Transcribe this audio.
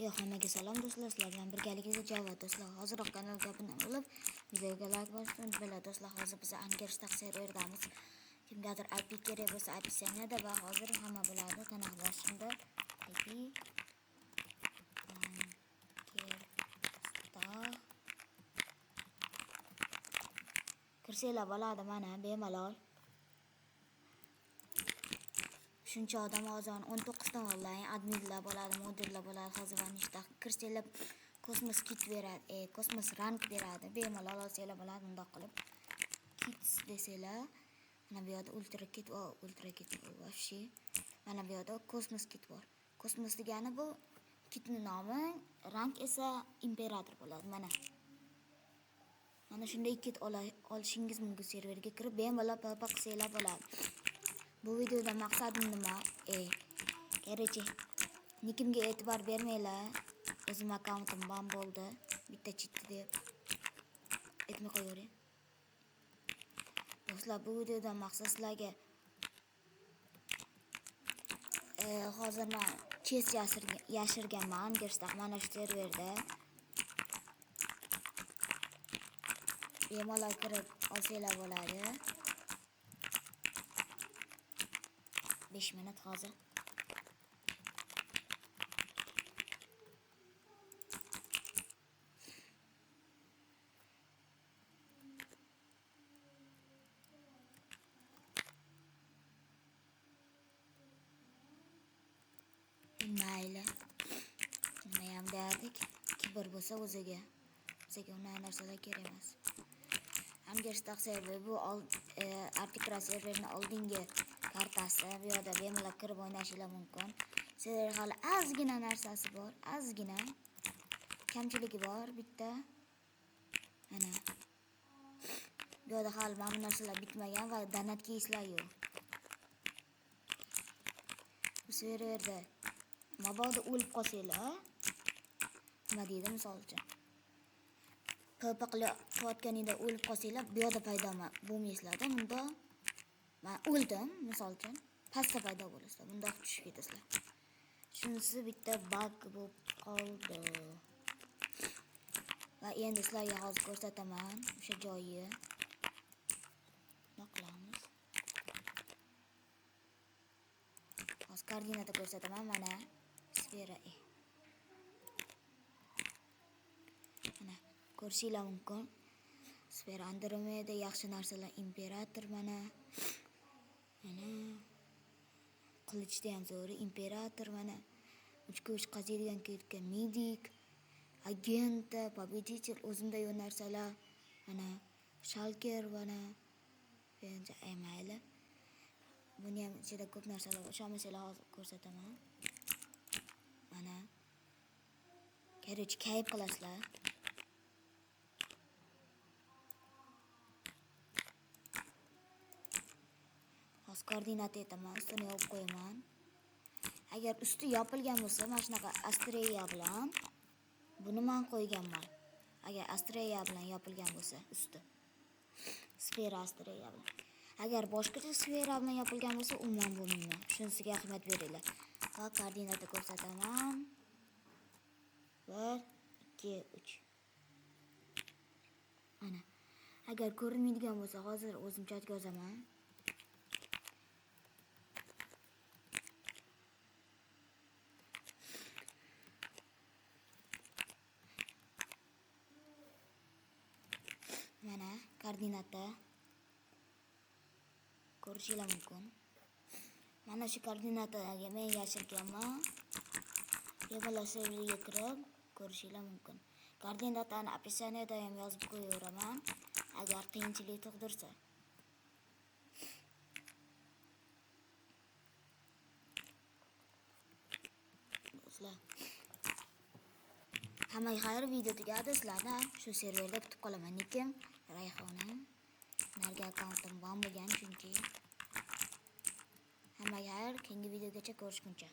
Yo'q, hammaga salom do'stlar, sizlar bilan birgalikda Javod do'stlar. Hoziroq kanalga obuna bo'lib, videoga like bosishni unutmanglar do'stlar. Hozir biz Angerstag serverdamiz. Kimgadir IP kerak bo'lsa описаниеda va hozir hamma biladi kanal boshida IP Angerstag kirsanglar bo'ladi mana bemalol. Shuncha odam hozir 19 ta onlayn adminlar bo'ladi, modellar bo'ladi. Hozir vanishda kirsanglar kosmos kit beradi, kosmos rank beradi. Bemalol olsanglar bo'ladi bundoq qilib. Kits desanglar, mana bu yerda ultra kit, ultra kit вообще. Mana bu yerda kosmos kit bor. Kosmos degani bu kitni nomi, rank esa imperator bo'ladi mana. Mana shunday kit olishingiz mumkin serverga kirib bemalol PvP qilsanglar bo'ladi. Bu videoda maqsadim nima? Короче, nikimga e'tibor bermanglar. O'zim akkauntim ban bo'ldi. Bitta chitdi deb aytmay qo'yavering. Do'stlar, bu videoda maqsad sizlarga hozir men chest yashirganman Angerstag mana shu serverda. Bemalol kirib olsanglar bo'ladi. 5 minut hozir. Mayli. Nimayam derdik. Kibr bo'lsa o'ziga. Bizga unday narsalar kerak emas. Angerstag server bu Artikra serverini oldingi kartasi. Bu yerda bemalol kirib o'ynashinglar mumkin. Server hali ozgina narsasi bor, ozgina kamchiligi bor bitta. Mana. Bu yerda hali mana bu narsalar bitmagan va donat keyslar yo'q. Bu serverda mabodo o'lib qolsanglar, nima deydi misol uchun? PvP qilayotganingda o'lib qolsanglar, bu yerda paydo bo'lmaysizlar-da. Bunda men o'ldim, misol uchun, pastda paydo bo'lasizlar. Bundoq tushib ketasizlar. Shunisi bitta bug bo'lib qoldi. Va endi sizlarga hozir ko'rsataman o'sha joyi. Nima qilamiz? Hozir koordinata ko'rsataman mana sfera E. Mana ko'rishinglar mumkin. Sfera Andromeda yaxshi narsalar, imperator mana. Mana qilichda ham zo'ri, imperator mana. 3 ga 3 qaziydigan ketgan medik, agenta, победитель, o'zimda yo'q narsalar. Mana shalker mana. Endi mayli. Buni ham ichida ko'p narsalar bor. Ishonmasanglar hozir ko'rsataman. Mana. Короче, kayf qilasizlar. Hozir koordinata aytaman, ustini yopib qo'yaman. Agar usti yopilgan bo'lsa, mana shunaqa astreya bilan buni men qo'yganman. Agar astreya bilan yopilgan bo'lsa usti. Sfera astreya bilan. Agar boshqacha sfera bilan yopilgan bo'lsa, umuman bo'lmayman. Shunisiga ahamiyat beringlar. Va koordinata ko'rsataman. 1 2 3. Mana. Agar ko'rinmaydigan bo'lsa, hozir o'zim chatga yozaman. Mana koordinata ko'rishinglar mumkin. Mana shu koordinataga men yashirganman. Bemalol serverga kirib ko'rishinglar mumkin. Koordinatani описаниеda ham yozib qo'yaveraman, agar qiyinchilik tug'dirsa. Do'stlar, hammaga xayr, video tugadi. Sizlarni shu serverda kutib qolaman. Nikim Rayhona. Narga akkauntim ban bo'lgan chunki. Hammaga xayr, keyingi videogacha ko'rishguncha.